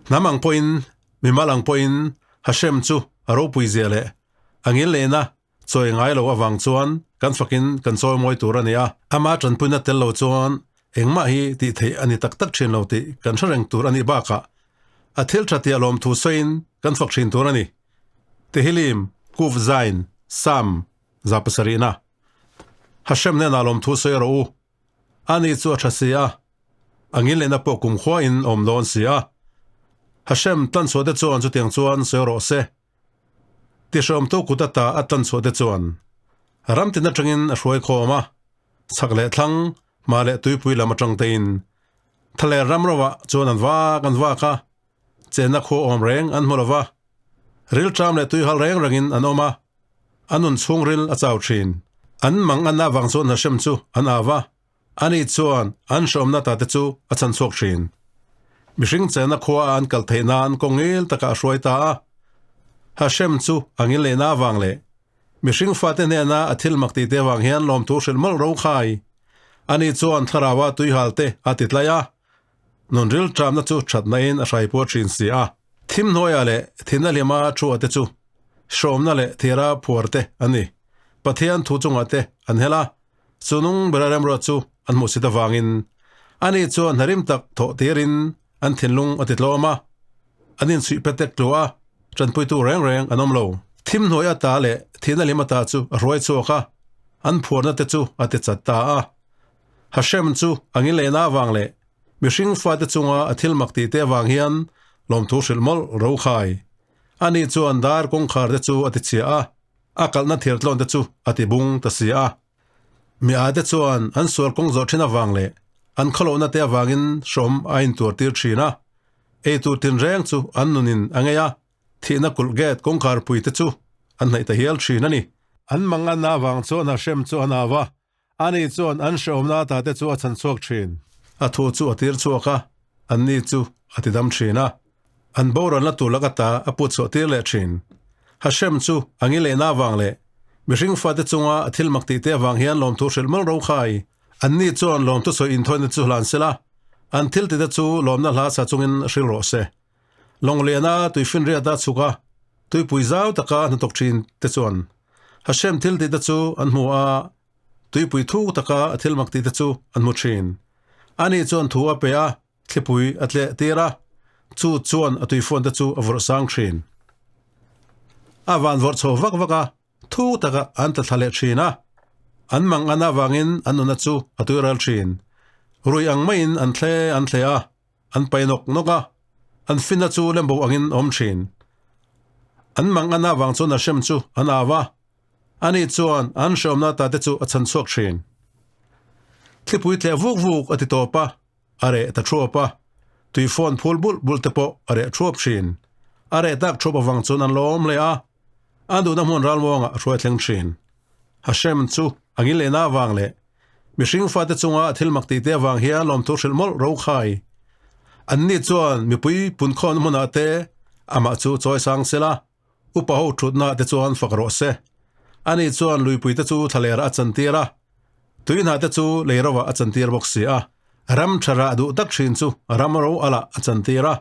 Hnam ang pawhin, mimal ang pawhin Hashem chu a ropui zia leh a ngil lehna chawi ngai lo avang chuan kan fakin kan chawi mawi tur a ni a. Ama tanpuina tel lo chuan engmah hi tih theih a ni tak tak thin lo tih kan hre reng tur a nih bakah a thil tha tia lawmthu sawiin kan fak thin tur a ni. Tehillim, Kuf Zain, Sam, 700na. Hashem hnenah lawmthu sawi rawh u. Ani chu a tha si a, a ngil lehna pawh kumkhua in a awm dawn si a. Hashem tlanchhuah te chuan chutiang chuan sawi rawh se. Tihrawmtu kut ata a tlanchhuah te chuan ram tin atangin a hruai khawm a, chhak leh thlang, hma leh tuipui lam atang tein thaler ram rovah chuan an vak an vak a, chenna khua awm reng an hmu lova, rilṭam leh tuihal reng rengin an awm a, a nun chhungril a chau thin. An mang an avang chuan Hashem chu an au a, ani chuan an hreawmna ta te chu a chhan chhuak thin. Mihring chenna khua a an kal theih nan kawngil takah a hruai ta a. Hashem chu a ngil lehna avang leh mihring fate hnena a thil mak tih te avang hian lawmthu hrilh mawlh ro khai. Ani chuan thlaraua tuihal te a ti tlai a, Nun rilṭamna chu ṭhatnain a hraipuar ṭhin si a. Thim hnuaiah leh thihna hlima thu te chu hrawmna leh thira phuar te an ni. Pathian thu chungah te an hel a, chu nung bera remruat chu an hmuhsit avangin ani chuan hnarim tak thawh tirin an thinlung a ti tlawm a, an inchhuih pe tek tluah a, ṭanpuitu reng reng an awm lo. Thim hnuai ata leh thihna hlim ata chu a hruai chhuak a, an phuarna te chu a ti chat ta a. Hashem chu a ngilehna avang leh mihring fate chunga a thil mak tih te avang hian lawmthu hrilh mawlh ro khai. Ani chuan dar kawngkhar te chu a ti chhia a, a kalhna thirtlawn te chu a ti bung ta si a. Mi a te chuan an sual kawng zawh thin avang leh an khawlohna te avangin hrawm a intuar tir thin a, eitur tinreng chu an nunin a ngei a, Thihna kulh gate kawngkhar pui te chu an hnaih ta hial thin a ni. An manganna avang chuan Hashem chu an au a, Ani chuan an hrehawmna ata te chu a chhan chhuak thin. A thu chu a tir chhuak a, anni chu a ti dam thin a. An boralna tur lak ata a put chhuah tir leh thin. Hashem chu a ngi lehna avang leh mihring fate chunga a thil mak tih te avang hian lawmthu hrilh mawlh ro khai. Anni chuan lawmthu sawi inthawina chu hlan sela, an thil tite chu lawmna hla sa chungin hril rawh se. Lawngliana tuifinriata chhuk a, tuipui zau taka hnathawk thin te chuan Hashem thil tih te chu an hmu a, tuipui thuk taka a thil mak tih te chu an hmu thin. Ani chuan thu a pe a, thlipui a tleh tir a, chu chuan a tuifawn te chu a vawrh sang thin. A van vawrh chho vak vak a, thuk taka an tla thla leh thin a, an mang an avangin an nuna chu a tuiral thin. Rui ang maiin an thle an thle a, An pai nawk nawk a, an finna chu lembo angin a awm thin. An mang an avang chuan Hashem chu an au a, ani chuan an hrehawmna ata te chu a chhan chhuak thin. Thlipui tleh vuk vuk a ti tawp a, a reh ta thuap a, tui fawn phul bulh bulh te pawh a reh thuap thin. A reh tak thuap avang chuan an lawm hle a, an duhna hmun ralmuangah a hruai thleng thin. Hashem chu a ngil lehna avang leh Mihring fate chunga a thil mak tihte avang hian lawmthu hrilh mawlh ro khai. Anni chuan mipui punkhawmna hmunah te amah chu chawi sang sela, upa ho thutnaah te chuan fak rawh se. Ani chuan luipui te chu thlalerah a chantir a, tui hna te chu lei rovah a chantir bawk si a. Ram tha rah duh tak thin chu ram ro alah a chantir a,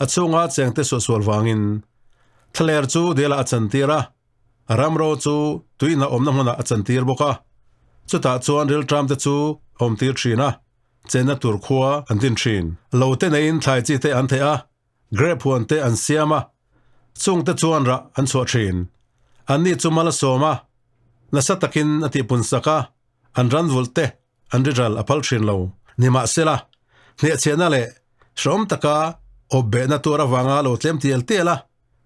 a chhunga chengte suahsual vangin thlaler chu dialah a chantir a. Ramro chu tuihna awmna hmunah a chantir bawk a, chutah chuan rilṭamte chu a awmtir ṭhin a, chenna tur khua an din ṭhin. Lo te neiin thlai chi te an theih a, grape huan te an siam a, chungte chuan rah an chhuah ṭhin. Anni chu mal a sawm a, nasa takin a tihpun sak a, an ranvulh te an ri ral a phal ṭhin lo. Nimahsela, hnehchhiahna leh hrehawm taka awpbehna tur avanga lo tlem tial tial a,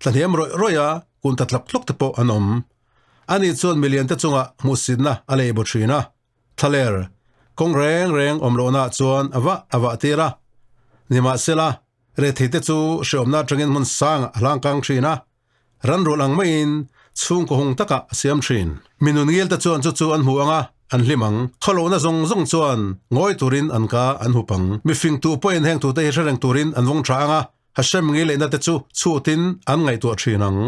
Tlahniam rawih rawih a, kun ta tlawk tlawk te pawh an awm. Ani chuan milian te chungah hmuhsitna a lei bu thin a, thlaler, kawng reng reng awm lohnaah chuan a vah a vah tir a. Nimahsela, rethei te chu hreawmna atangin hmun sangah a hlangkang thin a, ranrual ang maiin chhungkaw hung takah a siam thin. Mi nun ngil te chuan chu chu an hmu ang a, an hlim ang. Khawlohna zawng zawng chuan ngawi turin an ka an hup ang. Mifing tu pawhin heng tute hi hre reng turin an vawng tha ang a, Hashem ngei lehna te chu chhutin an ngaihtuah thin ang.